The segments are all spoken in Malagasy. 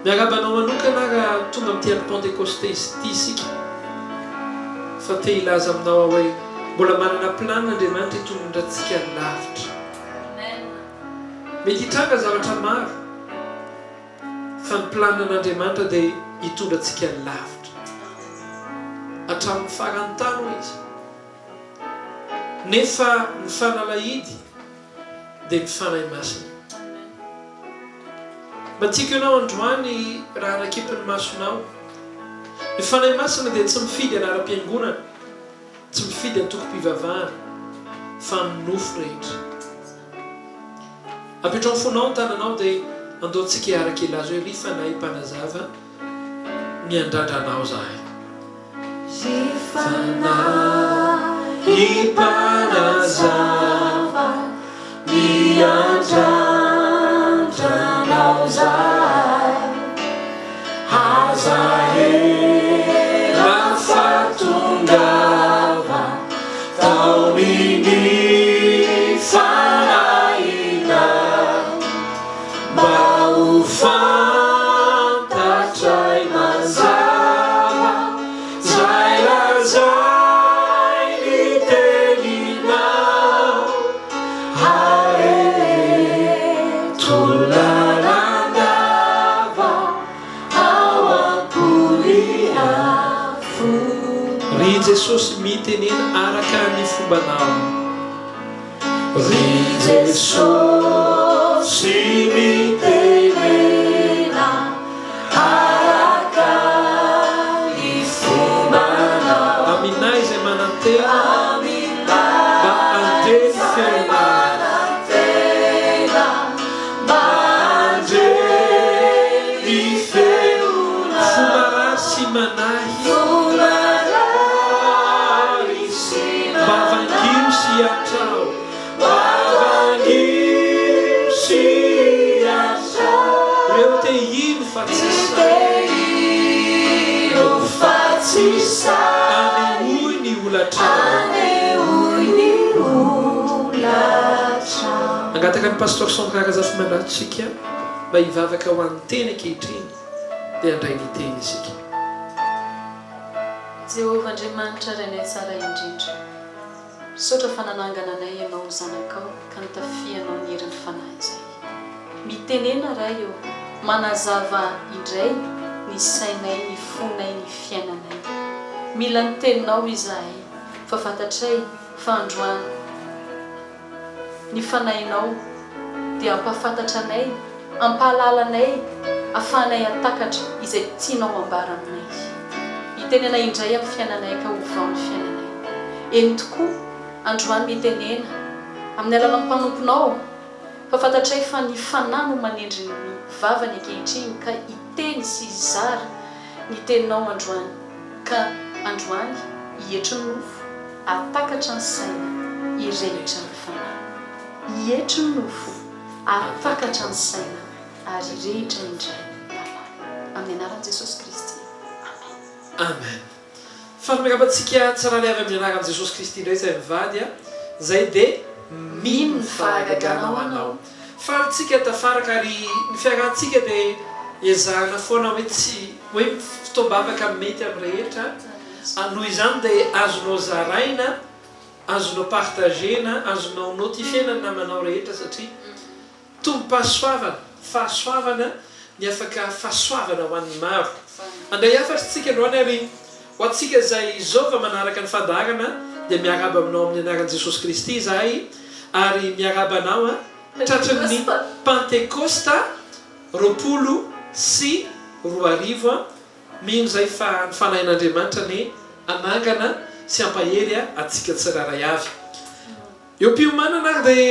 Miarahaba anao manokana aho raha tonga amin'ity andro Pantekoste ity isika fa te hilaza aminao aho hoe mbola manana plan Andriamanitra hitondra antsika lavitra. Mety hitranga zavatra maro fa ny plan an'Andriamanitra dia hitondra antsika lavitra. Hatramin'ny faran'ny tany hoy izy. Nefa ny fanalahidy dia ny Fanahy Masina. Mba tiako ianao androany raha hanakipy ny masonao. Ny Fanahy Masina dia tsy mifidy anaram-piangonana, tsy mifidy antokom-pivavahana, fa amin'ny nofo rehetra. Apetrao ny fonao ny tananao dia andao tsika hiaraka hilaza hoe, Ry Fanahy Mpanazava, Miandrandra Anao izahay. Ry Fanahy Mpanazava, miandrandra Anao izahay. Aza ela fa tongava, taomin'ny fanahinao. Mba ho fantatray mazava 'zay lazain'ny teninao, Areto lalandava ao am-pon'ny afo. Ry Jesosy mitenena araka ny fombanao. Ry Jesosy mitenena araka ny fombanao. Aminay izay manantena mba handre ny feonao. Mba handre ny feonao. Fo marary sy manahy. Fo marary sy Mba vangio sy iantrao. Mba vangio sy iantrao. Reo te hino fa tsy sahy. Te hino fa tsy sahy. Anehoy ny holatrao. Anehoy ny holatrao. Hangataka an'i Pasteur Sandra Razafimandrato isika mba hivavaka ho an'ny teny ankehitriny dia handray ny teny isika. Jehovah Andriamanitra Rainay tsara indrindra, misaotra fa nanangana anay Ianao ho zanakao ka nitafianao ny herin'ny Fanahy izay. Mitenena Ray ô, manazava indray ny sainay, ny fonay, ny fiainanay. Mila ny Teninao izahay fa fantatray fa androany, Ny Fanahinao dia hampahafantatra anay, hampahalala anay, afahanay hatakatra izay tianao hambara aminay. Hitenena indray amin'ny fiainanay ka hovao ny fiainanay. Eny tokoa, androany mitenena amin'ny alalan'ny mpanomponao, fa fantatray fa ny Fanahy no manendry ny vavany ankehitriny ka hiteny sy hizara ny teninao androany ka androany hietry ny nofo, hahatakatra ny saina, hirehitra ny fanahy. Hietry ny nofo, hahatakatra ny saina ary hirehitra indray ny fanahy. Amin'ny anaran'i Jesosy Kristy. Amen. Amen. Faly miarahaba antsika tsirairay avy amin'ny anaran'i Jesosy Kristy indray izahay mivady a, izay dia mino ny fahagagana ho anao. Faly tsika tafaraka ary ny fiarahantsika dia ezahana foana hoe tsy hoe fotoam-bavaka mety amin'ny rehetra, noho izany dia azonao zaraina, azonao partager-na, azonao notifier-na ny namanao rehetra satria Tombom-pahasoavana, fahasoavana ny afaka fahasoavana ho an'ny maro. Handray hafatra isika androany ary ho antsika izay izao vao manaraka ny fandaharana dia miarahaba aminao amin'ny anaran'i Jesosy Kristy izahay ary miarahaba anao tratry ny Pantekosta 2020. Mino izay fa ny Fanahin'Andriamanitra anie hanangana sy hampahery antsika tsirairay avy. Eo am-piomanana ary dia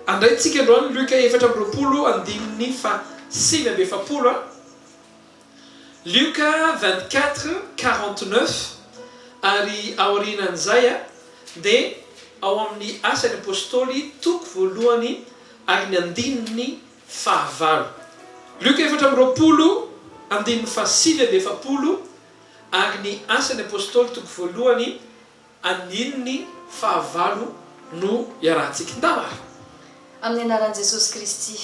handray tsika androany Lioka 24 andininy faha 49 a. Lioka 24 49 ary aorianan'izay a dia ao amin'ny Asan'ny Apostoly toko voalohany ary ny andininy fahavalo. Lioka 24 andininy faha 49 ary ny Asan'ny Apostoly toko voalohany Andininy fahavalo no iarahantsika. Ndao ary! Amin'ny anaran'i Jesosy Kristy.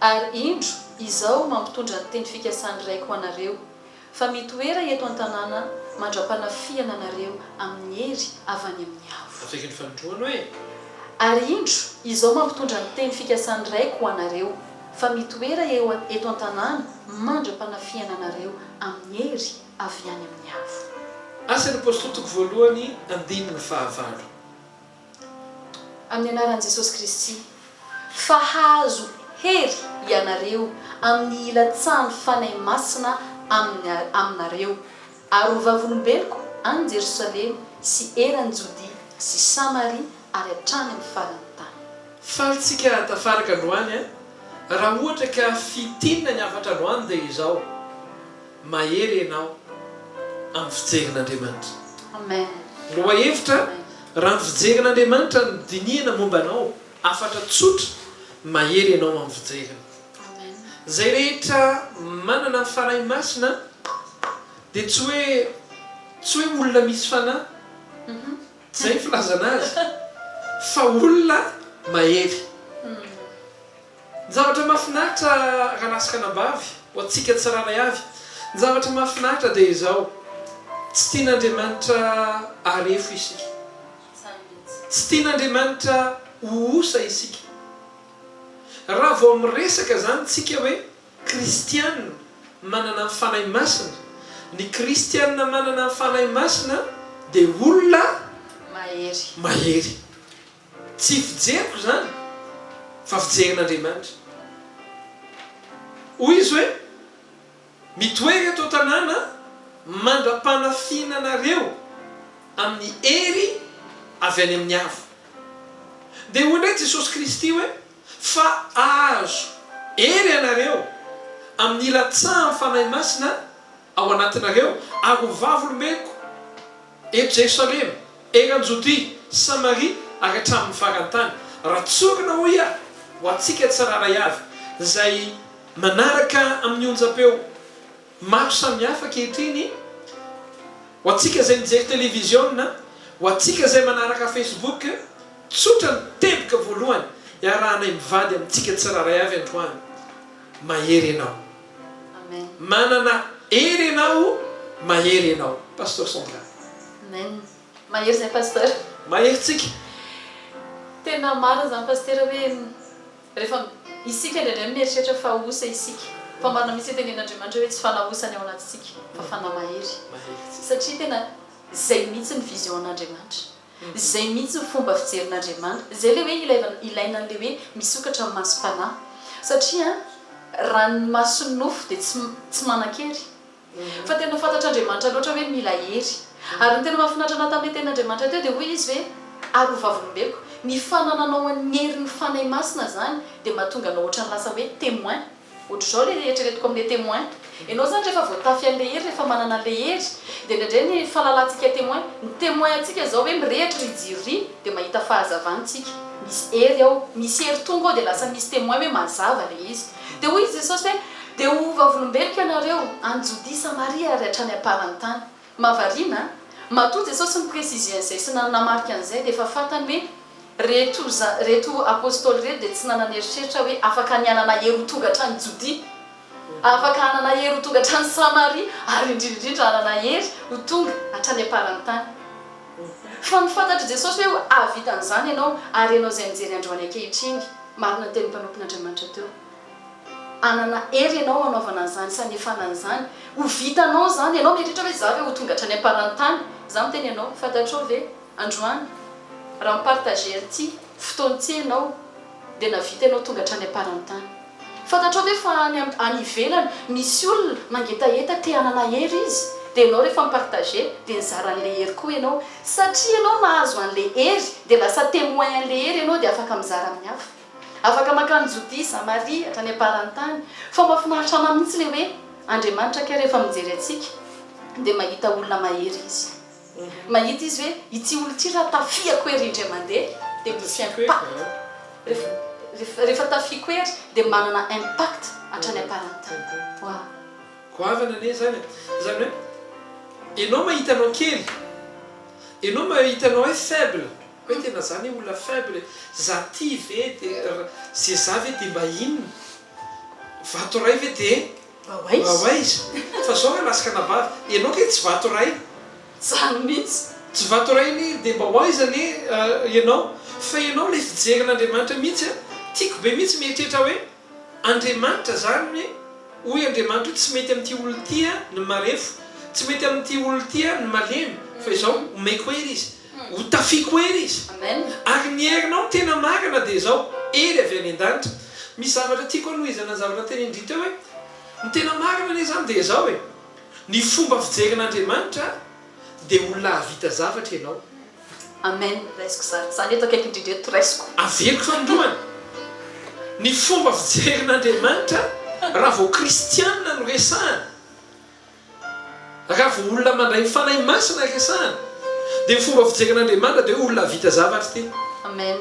Ary indro, Izao mampitondra ny teny fikasan'ny Raiko ho anareo, fa mitoera eto an-tanàna mandra-panafihana anareo amin'ny hery avy any amin'ny avo. Avereno fanindroany hoe. Ary indro, izao mampitondra ny teny fikasan'ny Raiko ho anareo, fa mitoera eo eto an-tanàna mandra-panafihana anareo amin'ny hery avy any amin'ny avo. Asan'ny Apostoly toko voalohany andininy fahavalo. Amin'ny anaran'i Jesosy Kristy, fa hahazo hery ianareo amin'ny hilatsahan'ny Fanahy Masina amin'ny aminareo, ary ho vavolombeloko any Jerosalema sy eran'i Jodia sy Samaria ary hatrany amin'ny faran'ny tany. Faly tsika tafaraka androany a! Raha ohatra ka fintinina ny hafatra androany dia izao, Mahery ianao amin'ny fijerin'Andriamanitra. Amen. Lohahevitra, Raha ny fijerin'Andriamanitra no dinihina momba anao, hafatra tsotra, mahery ianao amin'ny fijeriny. Amen. Izay rehetra manana ny Fanahy Masina dia tsy hoe tsy hoe olona misy fanahy, izay ny filazana azy, fa olona mahery. Ny zavatra mahafinaritra rahalahy sy ranabavy, ho antsika tsirairay avy, ny zavatra mahafinaritra dia izao, tsy tian'Andriamanitra harefo isika. Tsy tian'Andriamanitra ho osa isika. Raha vao miresaka izany tsika hoe kristiana manana ny Fanahy Masina, ny kristiana manana ny Fanahy Masina dia olona Mahery. mahery. Tsy fijeriko izany fa fijerin'Andriamanitra. Hoy Izy hoe, Mitoera eto an-tanàna mandra-panafinanareo amin'ny hery avy any amin'ny avo. Dia hoy indray Jesosy Kristy hoe, Fa hahazo hery ianareo amin'ny hilatsahan'ny Fanahy Masina ao anatinareo, ary ho vavolombeloko Eto Jerosalema, eran'i Jodia, Samaria ary hatramin'ny faran'ny tany. Raha tsorina hoy aho, ho antsika tsirairay avy izay manaraka amin'ny onjam-peo maro samihafa ankehitriny, ho antsika izay mijery televiziona, ho antsika izay manaraka Facebook, tsotra ny teboka voalohany iarahanay mivady amintsika tsirairay avy androany, mahery ianao. Amen. Manana hery ianao, mahery ianao. Pasteur Sandra. Amen. Mahery zay Pasteur. Mahery tsika. Tena marina zany Pasitera hoe rehefa isika indraindray mieritreritra fa osa isika fa marina mihitsy ny tenenin'Andriamanitra hoe tsy fanahy osa ny ao anatintsika fa fanahy mahery satria tena zay mihitsy ny vision an'Andriamanitra. Izay mihitsy ny fomba fijerin'Andriamanitra. Izay ilay hoe ilaivana, ilaina an'ilay hoe misokatra ny masom-panahy. Satria raha ny mason'ny nofo dia tsy, tsy manan-kery. Fa tena fantatr'Andriamanitra loatra hoe mila hery. Ary ny tena mahafinaritra anà tamin'ilay tenin'Andriamanitra teo dia hoy Izy hoe, Ary ho vavolombeloko. Ny fanananao an'ny herin'ny Fanahy Masina izany dia mahatonga anao ohatran'ny lasa hoe témoin. Ohatr'izao ilay eritreretiko amin'ilay témoin. Ianao izany rehefa voatafy an'ilay hery, rehefa manana an'ilay hery, dia indraindray ny fahalalantsika témoin, ny témoin antsika izao hoe mirehitra ry jiro ry, dia mahita fahazavana isika. Misy hery ao, misy hery tonga ao dia lasa misy témoin hoe mazava ilay izy. Dia hoy i Jesosy hoe, Dia ho vavolombeloko ianareo, any Jodia, Samaria ary hatrany am-paran'ny tany. Mahavariana an! Matoa Jesosy ni-préciser an'izay sy nanamarika an'izay dia efa fantany hoe reto reto Apostoly ireto dia tsy nanana eritreritra hoe afaka ny hanana hery ho tonga hatrany Jodia, afaka hanana hery ho tonga hatrany Samaria ary indrindra indrindra hanana hery ho tonga hatrany am-paran'ny tany. Fa ny fantatr'i Jesosy hoe hahavita an'izany ianao ary ianao izay mijery androany ankehitriny, marina ny tenin'ny mpanompon'Andriamanitra teo. Hanana hery ianao hanaovana an'izany sy hanefana an'izany. Ho vitanao izany. Ianao mieritreritra hoe izaho ve ho tonga hatrany am-paran'ny tany? Izaho miteny anao, fantatrao ve, androany, raha mi-partager an'ity fotoana ity ianao, dia nahavita ianao tonga hatrany am-paran'ny tany. Fantatrao ve fa any any ivelany misy olona mangetaheta te hanana hery izy? Dia ianao rehefa mi-partager dia nizara an'ilay hery koa ianao. Satria ianao nahazo an'ilay hery, dia lasa témoin an'ilay hery ianao dia afaka mizara amin'ny hafa. Afaka mankany Jodia, Samaria, hatrany am-paran'ny tany. Fa mahafinaritra anah mihitsy ilay hoe Andriamanitra kay rehefa mijery antsika dia mahita olona mahery Izy. Mahita Izy hoe ity olona ity raha tafiako hery indray mandeha dia misy impact. Rehefa rehefa tafiako hery dia manana impact hatrany am-paran'ny tany. Wow. Goavana anie izany e. Izany hoe ianao mahita anao kely, ianao mahita anao hoe faible, Hoe tena za anie olona faible e, za ty ve de ze za ve de mba inona? Vato iray ve dia Mba ho aiza? Mba ho aiza? Fa zao re lasy kanabavy, ianao kay tsy vato iray. Zany mihitsy. Tsy vato iray anie dia mba ho aiza anie ianao? Fa ianao ilay fijerin'Andriamanitra mihitsy a! Tiako be mihitsy mieritreritra hoe Andriamanitra zany hoe hoy Andriamanitra hoe tsy mety amin'ity olona ity a ny marefo, tsy mety amin'ity olona ity a ny malemy fa izao omeko hery izy, ho tafiako hery izy. Amen. Ary ny herinao ny tena marina dia izao, hery avy any an-danitra. Misy zavatra tiako hanohizana ny zavatra tenenin-dry teo hoe, ny tena marina anie izany dia izao e, ny fomba fijerin'Andriamanitra dia olona hahavita zavatra ianao. Amen, raisiko izany. Izany eto akaiky indrindra eto, raisiko. Averiko fanindroany, ny fomba fijerin'Andriamanitra raha vao kristianina no resahana, Raha vao olona mandray ny Fanahy Masina resahana dia ny fomba fijerin'Andriamanitra dia hoe olona hahavita zavatra ity. Amen.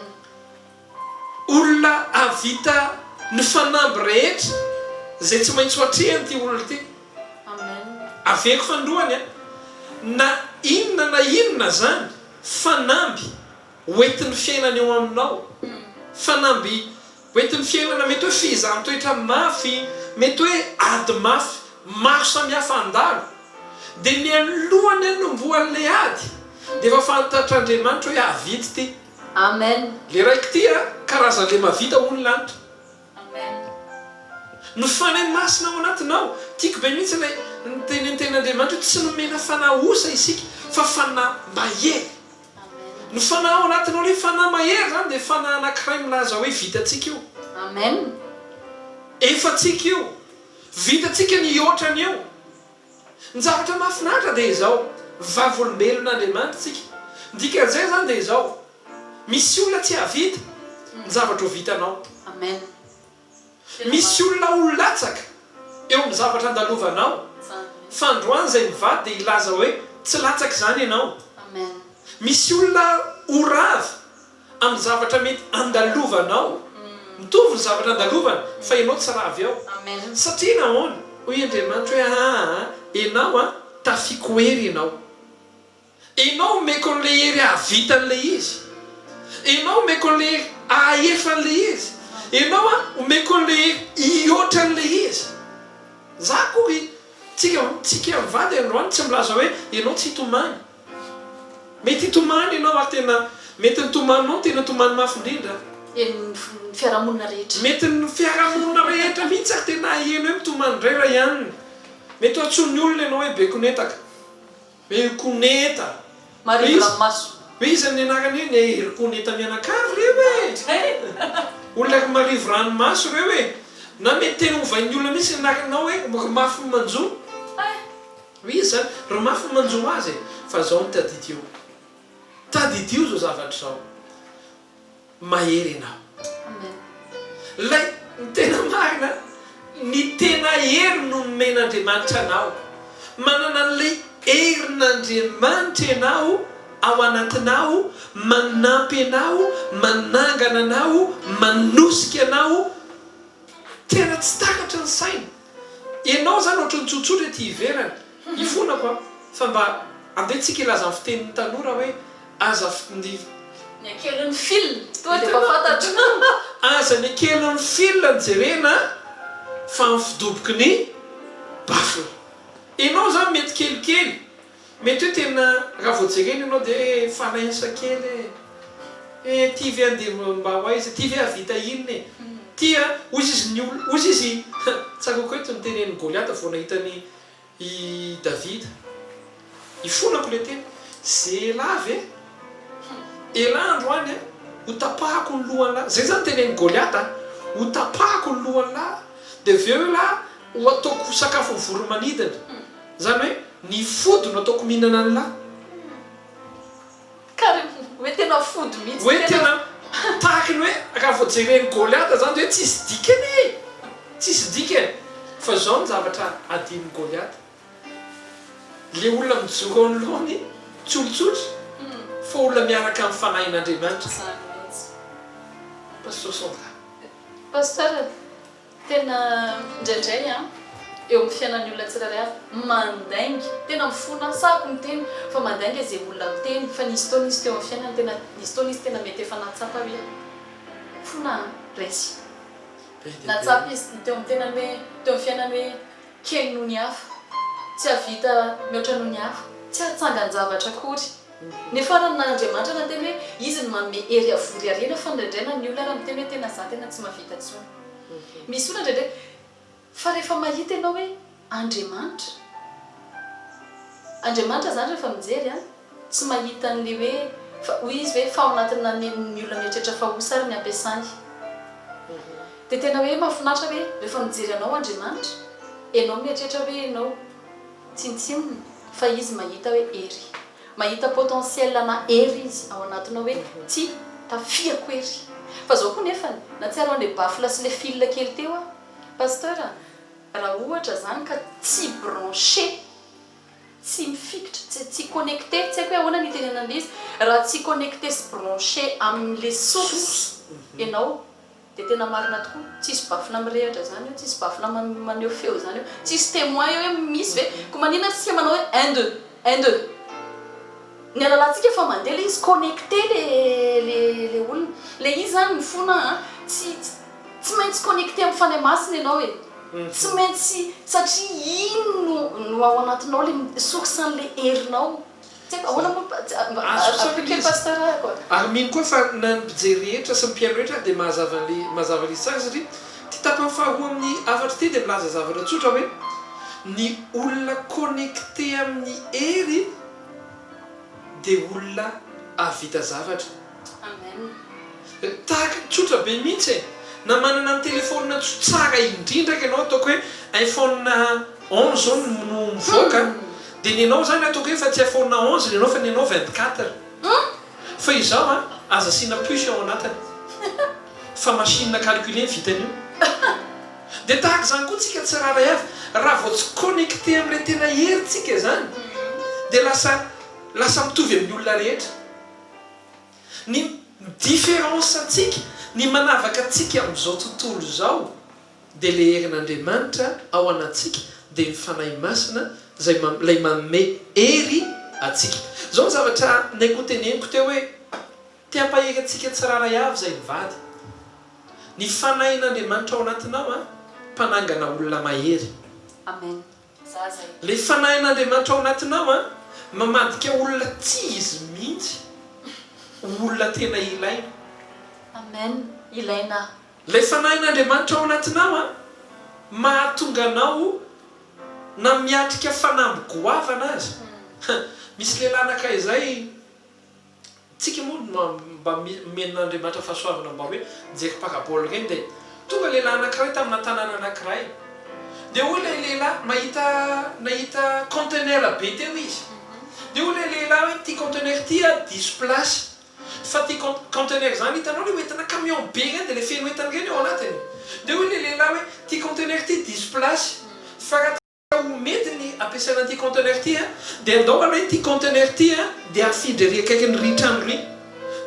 Olona hahavita ny fanamby rehetra izay tsy maintsy ho atrehany ity olona ity. Amen. Averiko fanindroany an, na inona na inona izany fanamby hoentin'ny fiainana eo aminao, fanamby hoentin'ny fiainana mety hoe fehezan-toetra mafy, mety hoe ady mafy maro samihafa handalo, dia mialoha ny hanombohan'ilay ady dia efa fantatr'Andriamanitra hoe hahavita ity. Amen. Le raiko ity a, karazan'le mahavita hoy ny lanitra. Amen. Ny Fanahy Masina ao anatinao. Tiako be mihitsy ilay niteny ny tenin'Andriamanitra hoe tsy nomena fanahy osa isika fa fanahy mahery. Ny fanahy ao anatinao ilay fanahy mahery izany dia fanahy anankiray milaza hoe vitantsika io. Amen. Efantsika io. Vitantsika ny hihoatra an'io. Ny zavatra mahafinaritra dia izao, vavolombelon'Andriamanitra isika. Ny dikan'izay izany dia izao, misy olona tsy hahavita ny zavatra ho vitanao. Amen. Misy olona ho latsaka eo amin'ny zavatra andalovanao, fa androany izay mivady dia hilaza hoe tsy latsaka izany ianao. Misy olona ho rava amin'ny zavatra mety andalovanao. Mitovy ny zavatra andalovana fa ianao tsy rava eo. Satria nahoana? Hoy Andriamanitra hoe aa ianao an, tafiako hery ianao. Enao omeko an'ilay hery hahavita an'ilay izy. Enao omeko an'ilay hery hahaefa an'ilay izy. Enao an omeko an'ilay hery hihoatra an'ilay izy. Za akory tsika tsika mivady androany tsy milaza hoe enao tsy hitomany. Mety hitomany enao ary tena mety ny tomaninao no tena tomany mafy indrindra. Henon'ny fiarahamonina rehetra. Mety ny fiarahamonina rehetra mihitsy ary tena haheno hoe mitomany indray Rayan. Mety ho antsoin'ny olona enao hoe bekonetaka. Erikoneta. Marivo ranomaso. Hoe iza ny anarany hoe ny Erikoneta mianakavy reo e! Olona ry marivo ranomaso reo e! Na mety tena ovain'ny olona mihitsy ny anaranao hoe ry mafy ny manjo. Hoe iza zany? Ry mafy ny manjo azy e! Fa zao no tadidio. Tadidio zao zavatra zao. Mahery ianao. Amen. Ilay, ny tena marina, ny tena hery no nomen'Andriamanitra anao. Manana an'ilay herin'Andriamanitra ianao ao anatinao, manampy anao, manangana anao, manosika anao. Tena tsy takatry ny saina. Ianao izany ohatran'ny tsotsotra ety ivelany. Ifonako an! Fa mba andeha tsika hilaza ny fitenin'ny tanora hoe aza ny. Ny hakelin'ny fil tonga dia efa fantatro. Aza ny hakelin'ny fil no jerena fa ny fidoboky ny baffle. Ianao izany mety kelikely, mety hoe tena raha vao jerena ianao dia hoe falainsa kely e! Eh ty ve andeha mba ho aiza, ty ve hahavita inona e! Ty a, hoy izy ny olona, hoy izy, tsaroako eto ny tenenin'i Goliata vao nahita an'i I Davida. Ifonako le teny. Ze elah ve? Elah androany a, ho tapahako ny lohan'lah. Zay zany tenenin'i Goliata a, ho tapahako ny lohan'lah, dia avy eo elah ho ataoko sakafon'ny voro-manidina. Zany hoe ny fody no ataoko mihinana an'lah. Ka hoe tena fody mihitsy Hoe tena tahaky ny hoe raha vao jeren'i Goliata zany dia hoe tsisy dikany e! Tsisy dikany! Fa zao ny zavatra adinon'i Goliata, le olona mijoro eo anoloany tsy olon-tsotra fa olona miaraka amin'ny fanahin'Andriamanitra. Zany mihitsy. Pasteur Sandra. Pasteur, Tena indraindray an, eo amin'ny fiainan'ny olona tsirairay avy, mandainga, tena mifona aho, sahako miteny fa mandainga izay olona miteny fa nisy fotoana izy teo amin'ny fiainany tena, nisy fotoana izy tena mety efa nahatsapa hoe fona an, resy. Be dia be. Nahatsapa izy teo amin'ny tenany hoe, teo amin'ny fiainany hoe kely noho ny hafa, tsy hahavita mihoatra noho ny hafa, tsy hahatsangan-javatra akory. Nefa raha na Andriamanitra nanteny hoe Izy no manome hery havory harena fa indraindray na ny olona ary miteny hoe tena za tena tsy mahavita intsony. Misy olona indraindray fa rehefa mahita ianao hoe Andriamanitra, Andriamanitra zany rehefa mijery an, tsy mahita an'le hoe fa hoy izy hoe fa ao anatina ny ny olona mieritreritra fa osa ary ny ampiasany. Dia tena hoe mahafinaritra hoe rehefa mijery anao Andriamanitra, ianao mieritreritra hoe ianao tsinontsinona fa izy mahita hoe hery. Mahita potentiel ana hery izy ao anatinao hoe ty tafiako hery. Fa zao koa nefany, nahatsiaro an'le baffle sy le fil kely teo aho. Pasteur a, raha ohatra zany ka tsy branché, tsy mifikitra, tsy tsy connecté, tsy haiko hoe ahoana ny hitenenana an'ilay izy, raha tsy connecté sy branché amin'le source ianao Dia tena marina tokoa, tsisy bafina mirehatra zany eo, tsisy bafina maneho feo zany eo, tsisy témoin eo hoe misy ve? Koa maninona tsika manao hoe un deux, un deux. Ny alalantsika efa mandeha le izy, connecté le le le olona. Le izy zany mifona an, tsy tsy maintsy connecté amin'ny Fanahy Masina ianao e. Tsy maintsy satria iny no no ao anatinao le source an'le herinao. Tsy haiko ahoana moa mba Azoko tsara ampio ilay kely izy. Pasteur ako a. Ary mino koa fa na ny mpijery rehetra sy ny mpihaino rehetra dia mahazava an'ilay mazava ilay izy tsara satria ity tapany faharoa amin'ny hafatra ity dia milaza zavatra tsotra hoe ny olona connecté amin'ny hery dia olona hahavita zavatra. Amen. Tahaka, tsotra be mihitsy e! Na manana ny telephone tsara indrindra ary ianao ataoko hoe iPhone 11 zao no mivoaka dia ny anao zany ataoko hoe efa tsy iPhone 11 ny anao fa ny anao 24 fa izao an aza asiana puce ao anatiny fa machine à calculer ny vitan'io dia tahaka izany koa tsika tsirairay avy raha vao tsy connecté amin'ilay tena hery tsika zany dia lasa lasa mitovy amin'ny olona rehetra. Ny différence antsika, ny manavaka antsika amin'izao tontolo izao dia ilay herin'Andriamanitra ao anantsika dia ny Fanahy Masina izay ilay manome hery antsika. Izao ny zavatra naiko hoteneniko teo hoe te hampahery antsika tsirairay avy izay mivady. Ny Fanahin'Andriamanitra ao anatinao an, mpanangana olona mahery. Amen. Za zay. Le fanahin'Andriamanitra ao anatinao an, mamadika olona tsy izy mihitsy ho olona tena ilaina. Amen, ilaina. Ilay fanahin'Andriamanitra ao anatinao an, mahatonga anao na miatrika fanamby goavana aza. Misy lehilahy anankiray izay. Tsika moa mba omen'Andriamanitra fahasoavana mba hoe mijery parabole ireny dia tonga lehilahy anankiray tamina tanàna anankiray dia hoy ilay lehilahy mahita nahita conteneur be teo izy dia hoy ilay lehilahy hoe ity conteneur ity ah diso place fa ity conteneur izany hitanao ilay hoentina camion be ireny dia ilay feno entana ireny ao anatiny dia hoy ilay lehilahy hoe ity conteneur ity diso place fa raha Ka ho mety ny ampiasaina an'ity conteneur ity an, dia andao aloha ity conteneur ity an, dia afindra ery akaikin'iry trano iry.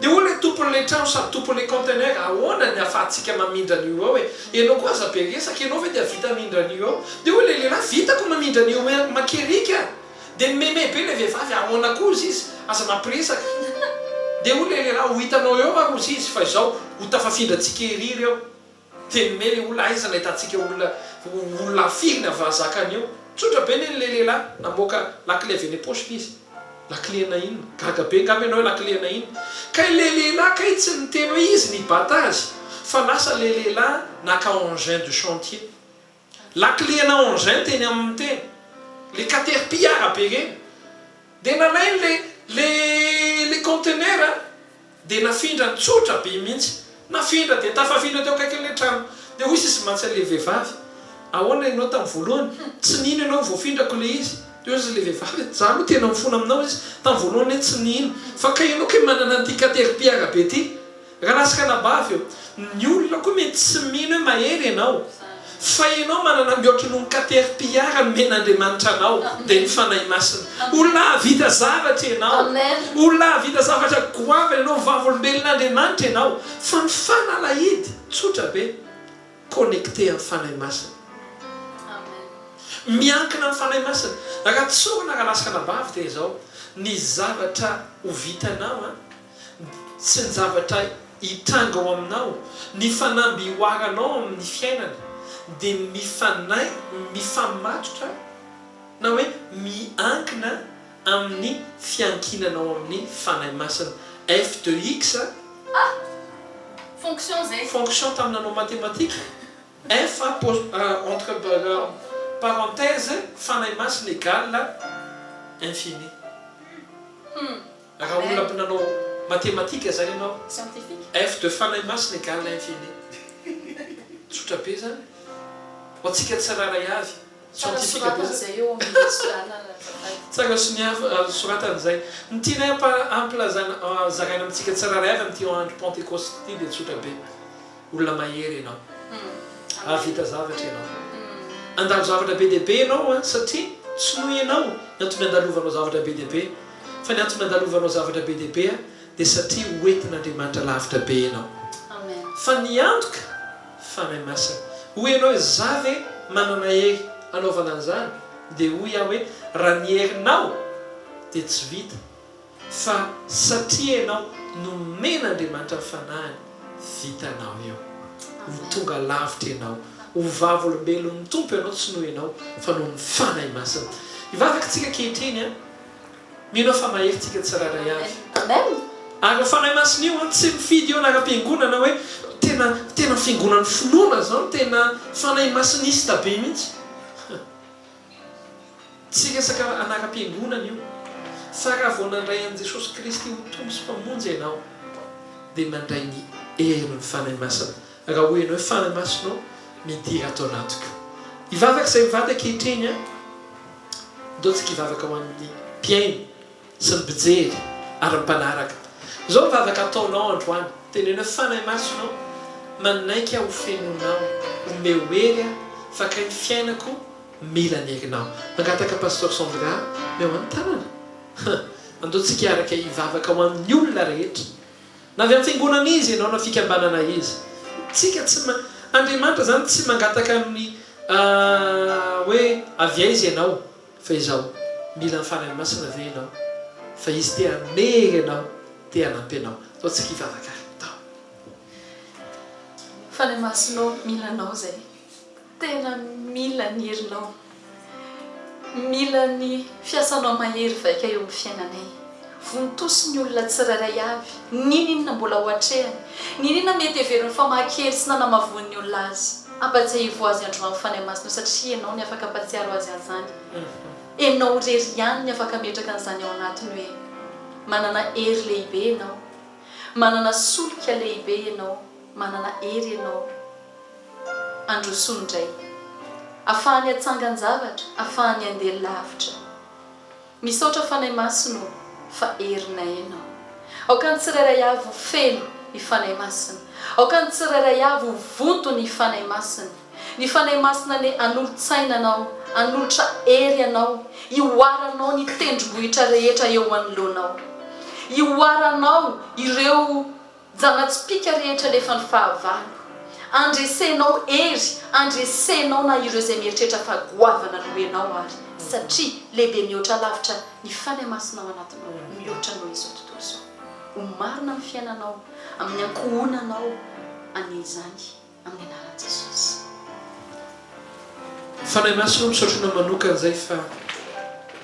Dia hoy ilay tompon'ilay trano sady tompon'ilay conteneur, ahoana ny ahafahantsika mamindra an'io eo e? Ianao koa aza be resaka, ianao ve dia hahavita hamindra an'io eo? Dia hoy ilay lehilahy, vitako mamindra an'io eo makerika. Dia nimeme be ilay vehivavy, ahoana koa hozy izy, aza mampiresaka. Dia hoy ilay lehilahy, ho hitanao eo ary hozy izy, fa izao, ho tafafindrantsika ery ireo. Tenime le olona aiza nahitantsika olona olona firy ny avahazaka an'io? Tsotra be neny le lehilahy namoaka lakile avy any am-paosiny izy. Lakile ana inona? Gaga be ngamba ianao hoe lakile ana inona? Kay le lehilahy kay tsy niteny hoe izy nibata azy fa lasa le lehilahy naka engin de chantier. Lakile ana engin teny aminy teny. Le caterpillar be reny. Dia nalainy le le le conteneur dia nafindrany tsotra be mihitsy. Nafindra dia tafafindra teo akaikin'ilay trano. Dia hoy sisa mantsy an'ilay vehivavy, Ahoana ianao tamin'ny voalohany? Tsy nino ianao voafindrako ilay izy. Dia hoy sisa ilay vehivavy, Izaho aloha tena mifona aminao izy, tamin'ny voalohany aho tsy nino. Fa kay ianao kay manana an'ity caterpillar be ity. Rahalahy sy ranabavy ô, ny olona koa mety tsy mino hoe mahery ianao, fa ianao manana mihoatra noho ny caterpillar nomen'Andriamanitra anao, dia ny Fanahy Masina. Olona hahavita zavatra ianao. Olona hahavita zavatra goavana ianao, vavolombelon'Andriamanitra ianao. Fa ny fanalahidy, tsotra be, connecté amin'ny Fanahy Masina. Miankina amin'ny Fanahy Masina. Raha tsorina rahalahy sy ranabavy dia izao, ny zavatra ho vitanao an, Tsy ny zavatra hitranga ao aminao, ny fanamby hihoaranao amin'ny fiainana dia mifanay, mifamatotra na hoe miankina amin'ny fiankinanao amin'ny Fanahy Masina. F de x. Ah! Fonction zay. Fonction tamin'ny nanao matematika, F entre parenthèse Fanahy Masina égale infini. Hum. Raha olona mpinanao matematika zany ianao, Scientifique. F de Fanahy Masina égale infini. Tsotra be zany. Ho antsika tsirairay avy. Tsara Scientifique be soratana zany. izay eo amin'ny lalana azafady. Tsara soniava soratana izay. Ny tianay hampilazana zaraina amintsika tsirairay avy amin'ity andro Pentekosta ity dia tsotra be. Olona mahery ianao. Hahavita zavatra ianao. Handalo zavatra be dia be ianao an, satria tsy noho ianao ny antony andalovanao zavatra be dia be, fa ny antony andalovanao zavatra be dia be dia satria ho entin'Andriamanitra lavitra be ianao. Fa ny antoka, Fanahy Masina. Hoy ianao hoe, Za ve manana hery hanaovana an'izany? Dia hoy aho hoe, Raha ny herinao dia tsy vita. Fa satria ianao nomen'Andriamanitra ny Fanahiny, vitanao io. Ho tonga lavitra ianao. Ho vavolombelon'ny Tompo ianao, tsy noho ianao, fa noho ny Fanahy Masina. Hivavaka isika ankehitriny an. Mino aho fa mahery tsika tsirairay avy. Amen. Ary io Fanahy Masina io an, tsy mifidy eo anaram-piangonana hoe tena tena fiangonan'ny finoana zao no tena Fanahy Masinista be mihitsy. Tsy resaka anaram-piangonana io, fa raha vao nandray an'i Jesosy Kristy ho Tompo sy Mpamonjy ianao, dia mandray ny herin'ny Fanahy Masina. Raha hoy ianao hoe, Fanahy Masina ô, midira ato anatiko. Hivavaka izay mivady ankehitriny an! Ndao tsika hivavaka ho an'ny mpihaino sy ny mpijery ary ny mpanaraka. Izao ny vavaka ataonao androany, teneno hoe, Fanahy Masina ô, manaiky aho ho fenoinao, omeo hery aho fa kay ny fiainako Mila ny herinao. Mangataka Pasteur Sandra meo an tanana. Huh. Andao tsika hiaraka hivavaka ho an'ny olona rehetra. Na avy amin'ny fiangonana iza ianao na fikambanana iza. Tsika tsy ma, Andriamanitra zany tsy mangataka ny hoe avy aiza ianao fa izao, mila ny Fanahy Masina ve ianao? Fa Izy te hanery anao, te hanampy anao. Andao tsika hivavaka ary. Ndao. Fanahy Masina ô, mila anao zay. Tena mila ny herinao. Mila ny fiasanao mahery vaika eo amin'ny fiainanay. Vontosy ny olona tsirairay avy, n'inon'inona mbola ho atrehany, n'inon'inona mety heveriny fa mahakely sy nanamavoan'ny olona azy. Ampatsiahivo azy androany Fanahy Masina o satria Ianao ny afaka hampatsiaro azy an'izany. Ianao irery ihany ny afaka hametraka an'izany ao anatiny hoe manana hery lehibe Ianao, manana solika lehibe Ianao, manana hery Ianao. Androsoa indray. Afahany hatsangan-javatra, afahany handeha lavitra. Misaotra Fanahy Masina ô, fa herinay Ianao. Aoka ny tsirairay avy ho feno ny Fanahy Masina. Aoka ny tsirairay avy ho vonto ny Fanahy Masina. Ny Fanahy Masina anie hanolo-tsaina anao, hanolotra hery anao, hihoaranao ny tendrombohitra rehetra eo anoloanao. Hihoaranao ireo Zana-tsipìka rehetra alefan'ny fahavalo. Andresenao hery, andresenao na ireo izay mieritreritra fa goavana noho ianao ary, satria lehibe mihoatra lavitra ny Fanahy Masina ao anatinao, mihoatra noho izao tontolo izao. Ho marina amin'ny fiainanao, amin'ny ankohonanao anie izany. Amin'ny anaran'i Jesosy. Fanahy Masina o misaotra anao manokana izay fa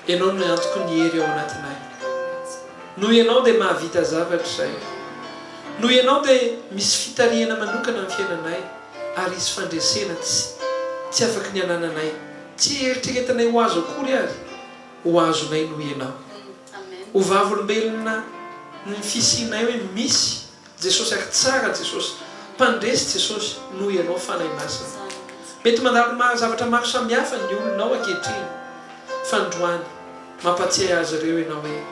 Ianao no antoky ny hery ao anatinay. Noho Ianao dia mahavita zavatra izay. Noho Ianao dia misy fitarihana manokana amin'ny fiainanay ary hisy fandresena tsy tsy afaky ny anananay, tsy eritreretinay ho azo akory ary ho azonay noho Ianao. Ho vavolombelona ny fisianay hoe misy Jesosy ary tsara Jesosy, mpandresy Jesosy noho ianao Fanahy Masina. Mety mandalo maro zavatra maro samihafa ny olona ao ankehitriny fa androany mampatsiahy azy ireo ianao hoe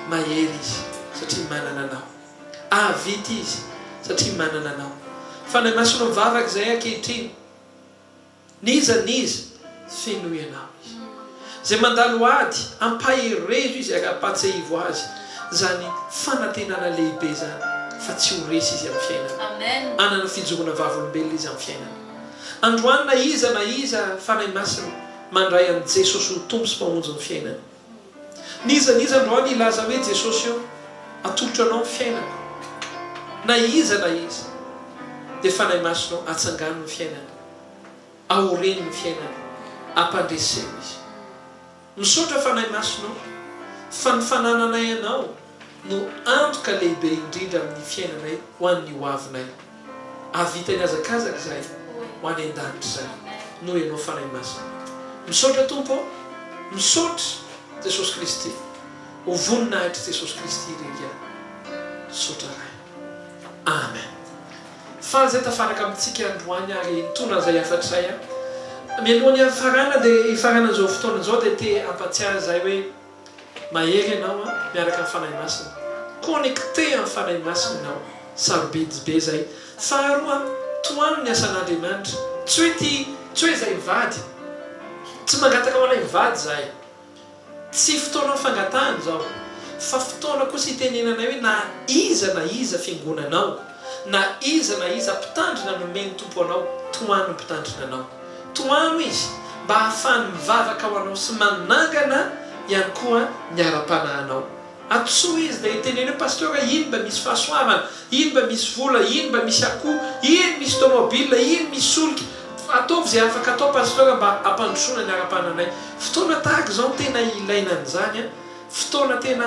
mahery izy satria manana anao. Ahavita izy satria manana anao. Fanahy Masina mivavaka izay ankehitriny. N'iza n'iza, fenoy anao izy. Izay mandalo ady, ampaherezo izy ary ampatsiahivo azy izany fanantenana lehibe izany fa tsy ho resy izy amin'ny fiainana. Hanana fijoroana vavolombelona izy amin'ny fiainana. Androany na iza na iza Fanahy Masina mandray an'i Jesosy ho Tompo sy Mpamonjy ny fiainany. N'iza n'iza androany hilaza hoe Jesosy ô, atolotro Anao ny fiainako. Na iza na iza dia Fanahy Masina ô atsangano ny fiainany, aoreno ny fiainany, ampandreseo izy. Misaotra Fanahy Masina ô fa ny fanananay Anao no antoka lehibe indrindra amin'ny fiainanay ho an'ny ho avinay. Hahavita ny hazakazaka izahay ho any an-danitra izay noho Ianao Fanahy Masina. Misaotra Tompo ô, misaotra Jesosy Kristy. Ho voninahitr'i Jesosy Kristy irery ihany. Misaotra Ray. Amen. Faly izay tafaraka amintsika androany ary nitondra an'izay hafatra izay aho. Mialohan'ny hiafarana dia hifarana an'izao fotoana izao dia te hampatsiahy izahay hoe mahery ianao an, miaraka amin'ny Fanahy Masina. Connecté amin'ny Fanahy Masina ianao. Sarobidy be izay. Faharoa, tohano ny asan'Andriamanitra. Tsy hoe ity, tsy hoe izay mivady. Tsy mangataka ho anay mivady izahay. Tsy fotoana fangatahana izao, fa fotoana kosa itenenanay hoe na iza na iza fiangonanao, na iza na iza mpitandrina nomen'ny Tompo anao, tohano ny mpitandrina anao. Tohano izy mba hahafahany mivavaka ho anao sy manangana ihany koa ny ara-panahinao. Antsoy izy dia iteneno hoe pasteur iny mba misy fahasoavana, iny mba misy vola, iny mba misy akoho, iny misy tomobile, iny misy solika, ataovy izay afaka atao pasteur mba hampandrosoana ny ara-pananay. Fotoana tahaka izao no tena ilaina an'izany an! Fotoana tena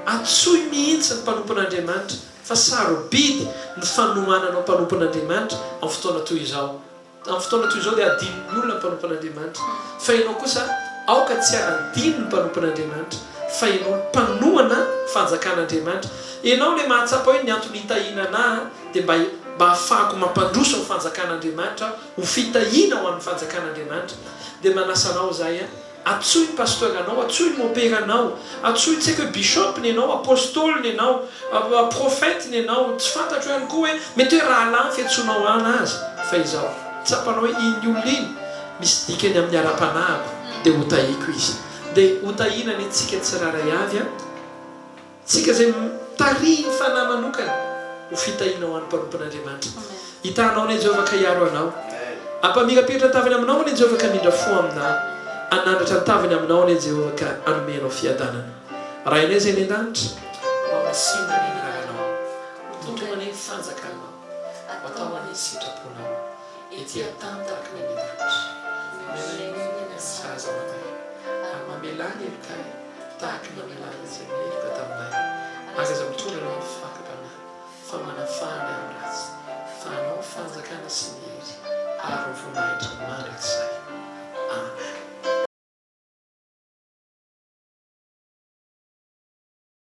antsoy mihitsy ny mpanompon'Andriamanitra fa sarobidy ny fanohananao mpanompon'Andriamanitra amin'ny fotoana toy izao. Amin'ny fotoana toy izao dia adinon'ny olona ny mpanompon'Andriamanitra, fa ianao kosa aoka tsy hanadino ny mpanompon'Andriamanitra, fa ianao no mpanohana fanjakan'Andriamanitra. Ianao ilay mahatsapa hoe ny antony hitahiana anà dia mba mba hahafahako mampandroso ny fanjakan'Andriamanitra ho fitahiana ho an'ny fanjakan'Andriamanitra. Dia manasa anao izahay Antsoy ny pasteur anao, antsoy ny mopera anao, antsoy tsy haiko hoe bishop ny anao, apostoly ny anao, prophète ny anao, tsy fantatro ihany koa hoe mety hoe rahalahy ny fiantsoanao ana azy fa izao tsapanao hoe iny olona iny misy dikany amin'ny ara-panahiko dia hotahiako izy. Dia hotahiana anie tsika tsirairay avy an! Tsika izay tarihin'ny Fanahy manokana ho fitahiana ho an'ny mpanompon'Andriamanitra. Hitaha anao anie Jehovah ka hiaro anao. Hampamirapiratra ny tavany aminao anie Jehovah ka hamindra fo aminao. Hanandratra ny tavany aminao anie Jehovah ka hanome anao fiadanana. Rainay izay any an-danitra, ho hamasinina anie ny anaranao. Ho tonga anie ny fanjakanao. Ho atao anie ny sitraponao. Ety an-tany tahaka ny any an-danitra. Omena anie ny sahaza ho anay, ary mamelà ny helokay. Tahaka ny namelana izay meloka taminay. Ary aza.